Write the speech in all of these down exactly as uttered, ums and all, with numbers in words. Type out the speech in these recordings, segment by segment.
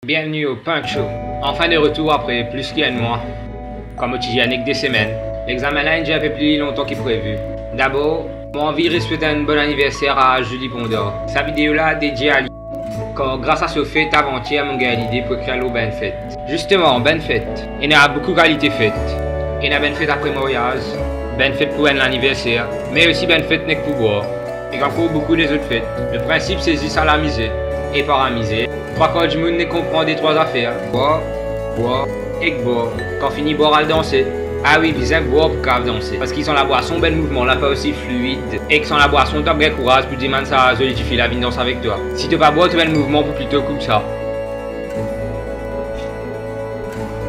Bienveni o Punk Show. Anfin de retour apre plis ki enn mwa. Kouma mo ti dir, nek de semenn. Lexamen la inn dir inpe pli lontan ki previ. Dabor, mo anvi swet enn bon anniverser a Julie Pondar. Sa video la dedie a li. Kan gras a so fet avantier, mo gagn lide pou ekrir lor bann fet. Zisteman, bann fet. Ena boukou kalite fet. Ena bann fet apre maryaz, bann fet pou enn laniverser, me osi bann fet nek pou bwar, ek ankor boukou lezot fet. Leprinsip se zis al amize, e par amize, trwa kar dimoun nek konpran de trwa zafer. Bwar, bwar, ek bwar. Kan fini bwar, al danse. Ah wi, bizin bwar pou kav danse, parski san labwason, bann mouvman la pa osi fluid, ek san labwason, to pa pou gagn kouraz pou dimann sa zoli tifi la vinn dans avek twa. Si to pa bwar, to bann mouvman pou plito koumsa.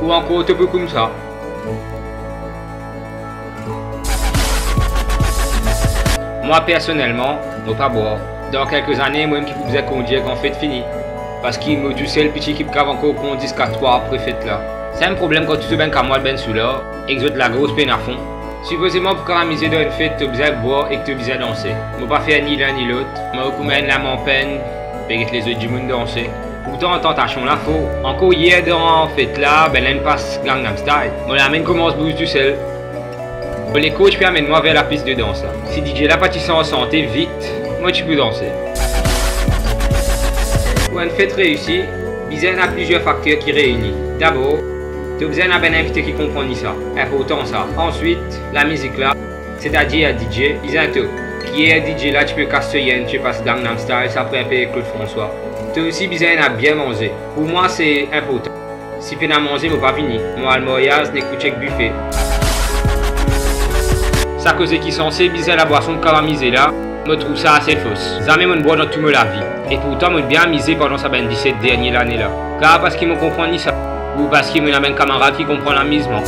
Ou ankor to pou koumsa. Mwa, personelman, mo pa bwar. Dan kelke zane, mo mem ki pou bizin kondir kan fet fini, parski mo tousel piti ki pou kav ankor kont ziska trwa apre fet la. Sa enn problem kan tou so bann kamwad, bann soular, ek zot lagorz pena fon. Sipozeman, pou kav amize dan enn fet, to bizin bwar ek to bizin danse. Mo pa fer ni lin ni lot. Mo kouma enn lame anpenn, pe get lezot dimoun danse. Pourtan, tantasion la for. Ankor yer dan fet la, bann la inn pas Gangnam Style. Mo lame inn koumans bouz tousel. Mo lekor ti pe amenn mwa ver lapis de dans la. Si DJ la pa ti sanz sante vit, mo ti pou danse. Pou enn fet reisi, bizin ena plizier fakter ki reini. Dabor, to bizin ena bann invite ki konpran li sa. Inportan sa. Answit, lamizik la, setadir DJ, bizin to. Kifer DJ la ti pe kas so yen, ti pe pas Gangnam Style, sa apre inpe Claude François. To osi bizin ena bien manze. Pou mwa, se inportan. Si pena manze, mo pa vini. Mo al maryaz, nek pou chek bife. Sa koze ki sanse bizin labwason pou kav amize la, mo trouv sa ase fos. Zame mo'nn bwar dan tou mo lavi. E pourtan, mo'nn bien amize pandan sa bann diset dernie lane la. Kav parski mo konpran li sa, ou parski mo ena bann kamarad ki konpran lamizman.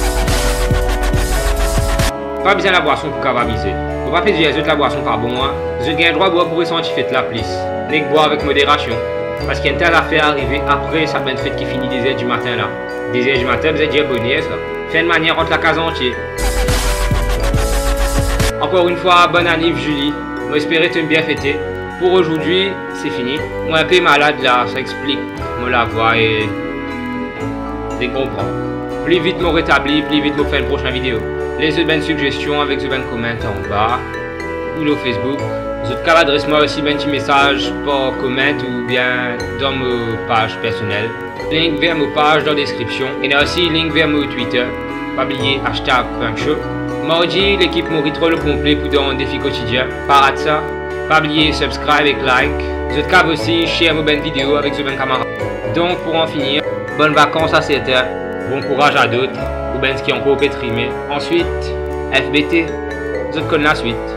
Pa bizin labwason pou kav amize. Mo pa pe dir zot labwason pa bon, an. Zot gagn drwa bwar pou resanti fet la plis. Nek bwar avek moderasion, parski enn ta zafer arive apre sa bann fet ki fini de zer dimatin la. De zer dimatin, bizin dir boner sa. Fer enn manier rant lakaz antie. Ankor enn fwa, bonn anniv Julie. Mo espere to'nn bien fete. Pou zordi, se fini. Mo inpe malad la, sa explik mo lavwa e zot konpran. Pli vit mo retabli, pli vit mo fer enn prosin video. Les zot bann sigzestion avek zot bann komant anba ou lor Facebook. Zot kav adres mwa osi bann ti mesaz par komant oubien dan mo paz personel. Link ver mo paz dan deskripsion. Ena osi link ver mo Twitter. Pa bliye hashtag Punk Show. Mardi, lekip Moritro o konple pou dan Defi Kotidien. Pa rat sa. Pa bliye subscribe ek like. Zot kav osi share mo bann video avek zot bann kamarad. Donk, pou anfini, bonn vakans a sertin, bon kouraz a dot, pou bann ki ankor pe trime. Answit, F B T, zot konn laswit.